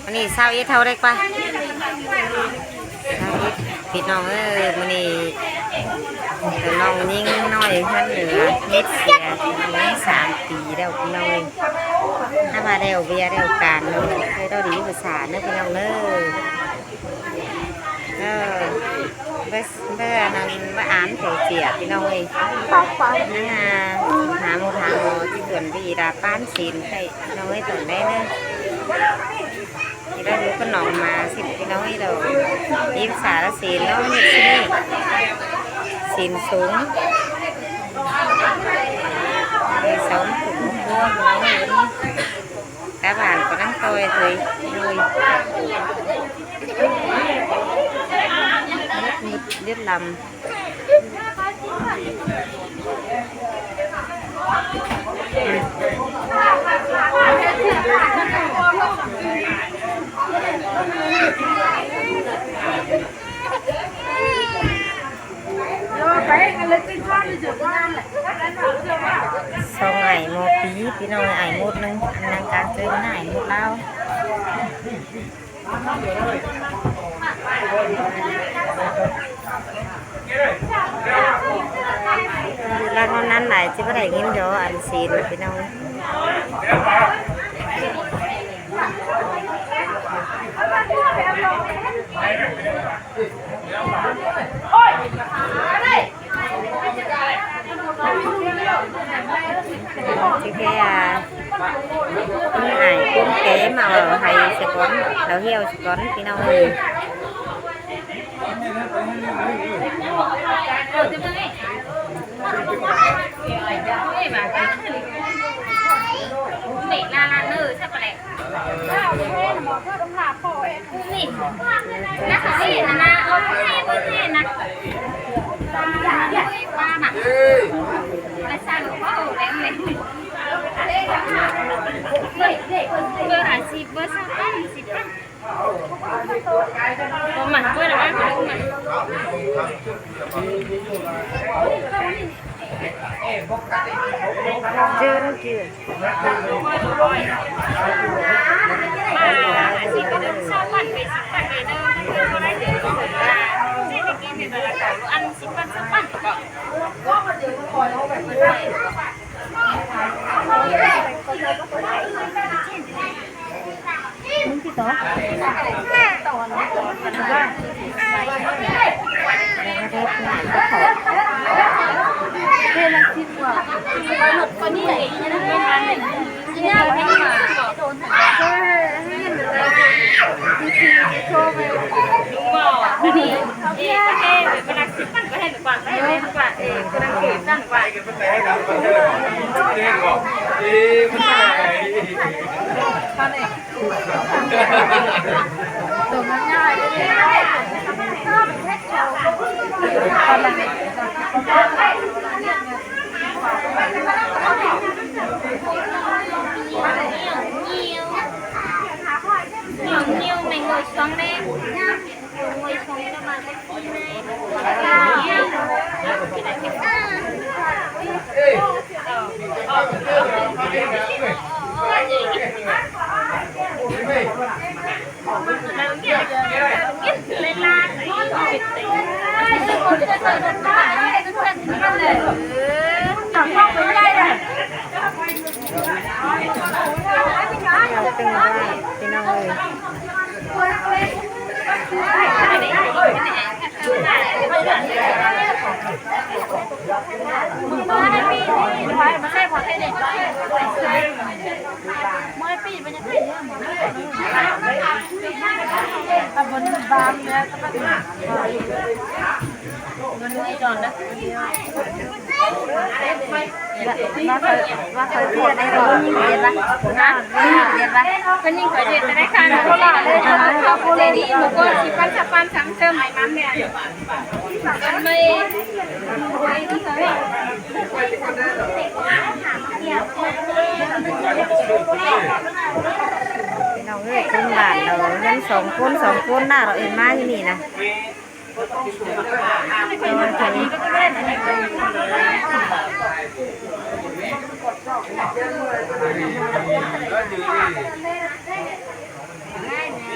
ອັນນີ້ຊາວເອັດເທົ່າໃດກວ່າ ຊາວເອັດ ພີ່ນ້ອງເອີຍ. ມື້ນີ້ນ້ອງຍິງນ້ອຍເຮືອນເຫຼືອ ເຮັດເສຍສາມປີແລ້ວ ພີ່ນ້ອງເອີຍ. ຖ້າວ່າແລ້ວວຽກແລ້ວການເນາະ ໃຫ້ເຮົາດີປະສານເດີ ພີ່ນ້ອງເດີ. ເອີ ເບິ່ງ ເບິ່ງອັນນັ້ນ ມາອ່ານໃສ່ເສຍ ພີ່ນ້ອງເອີຍ. ນາງຫາ ຫາໝົດຫາໝໍທີ່ສວນບີດາປານສິນໃຫ້ ພີ່ນ້ອງເອີຍ ຕອນໃດເດີ. ທີ່ໄດ້ຮູ້ກັບນ້ອງມາສິ ພີ່ນ້ອງເອີຍ ດອກ ອີບສາລະສິນເນາະ ເຮັດສິນີ້ ສິນສູງ ມີສອງຄົວ ພີ່ນ້ອງເອີຍ. ຕາບ້ານກຳລັງຕ່ອຍເລີຍ ໂອ້ຍ ເລັບງຶດເລັບລຳ. ສອງອ້າຍໝໍປີ ພີ່ນ້ອງ ອ້າຍໝົດໜຶ່ງ ອັນນັ້ນກາງເຈີນ ອ້າຍໝົດລາວ. ລັກນ້ອງນັ້ນຫຼາຍ ຊິບໍ່ໄດ້ຍິນດອກ ອັນສີນນະ ພີ່ນ້ອງ. ຊິແຄ່ ອາ ຄົນອ້າຍຄົນແກ່ມາເວົ້າໃຫ້ສະກ່ອນ ລາວຫ່ຽວສະກ່ອນ ພີ່ນ້ອງເອີຍ. ວ່າເຂົາ ວ່າເຂົາເຮັດໄດ້ບໍ່? ເຮັດບໍ່? ຮະ? ເຮັດບໍ່? ເພິ່ນຍິງເຂົາເຮັດໄດ້ຄ່ະ ເຂົາເລີຍ ເຂົາເລີຍດີ ໝູ່ກໍສິບພັນ ຊາວພັນ ສາມເສີມໃໝ່ມັນແມ່ນ ອັນໃໝ່ ພີ່ນ້ອງເອີຍ ຄົນບ້ານລາວ ເຮືອນສອງຄົນ ສອງຄົນນະ ລາວເອີ້ນມາຢູ່ນີ້ນະ. ເ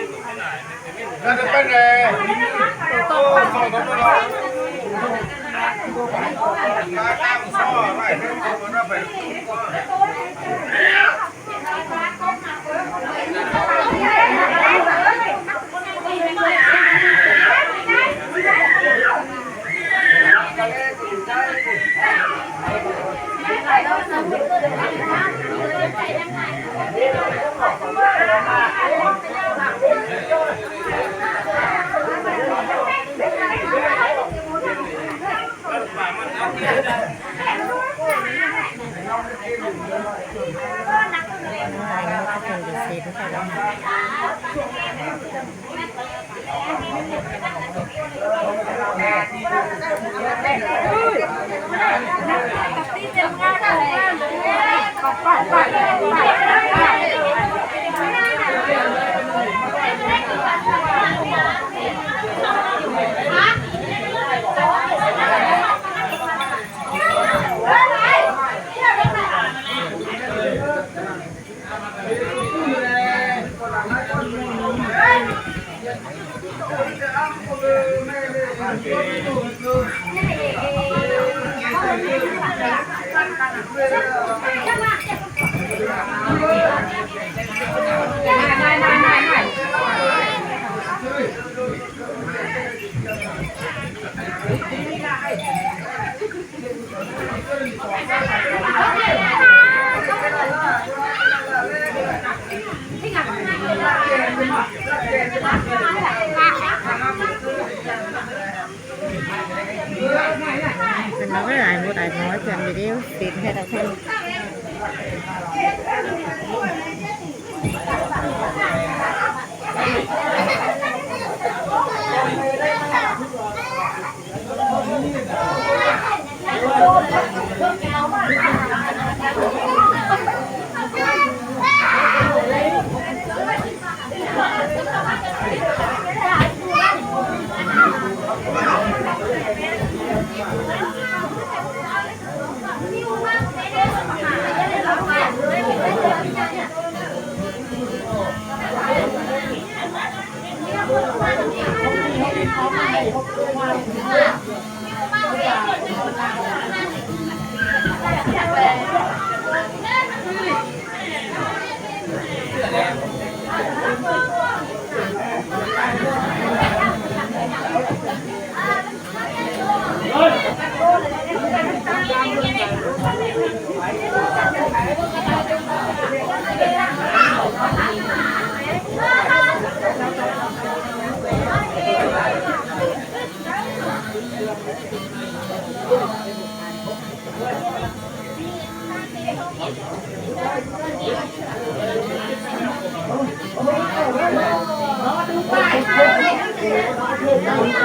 ເປັນລາວຫຼາຍໝູ່ຫຼາຍໝໍ້ ຈຳໄດ້ເດ້ ເປັນແທ້ລະເພິ່ນ.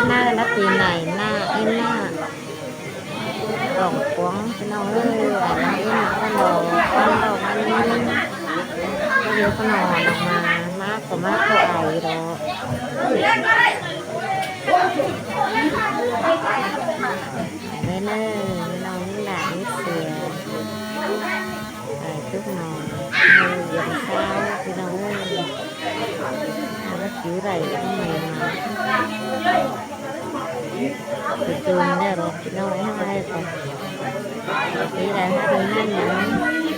ໜ້າລະປີໃນ ໜ້າ ເອີ້ນໜ້າ ດອງກວາງ ພີ່ນ້ອງເອີຍ ອັນນັ້ນເອີ້ນຂະໜອມ ຂະໜອມອັນນີ້ ເຂົາເອີ້ນຂະໜອມອອກມາ ມາກໍມາກໍອາຍດອກ ເດີ ເດີ ນ້ອງນີ້ລະ ເຮັດເສືອ ໄປຕຸກໜອງ ເອີ ຢາມເຊົ້າ ພີ່ນ້ອງເອີຍ ຫາວ່າຊິໄດ້ຈັ່ງໃດມາ ໄປເກີນແລ້ວດອກ ພີ່ນ້ອງເອີຍ ເຮົາໄດ້ກໍ ໄປໄດ້ຫາໄດ້ນັ້ນນະ.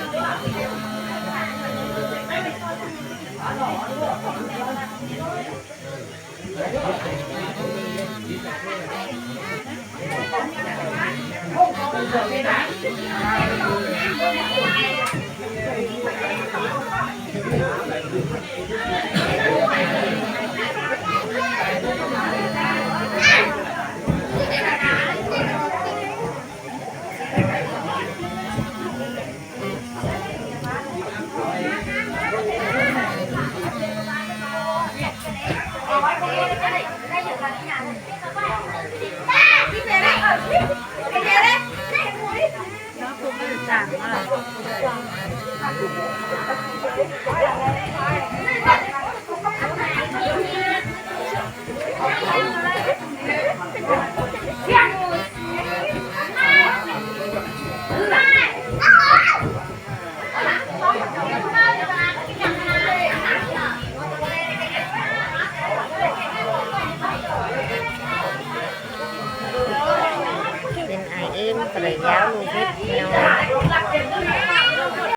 ໄປຍາວລູກເຫັດພີ່ນ້ອງ.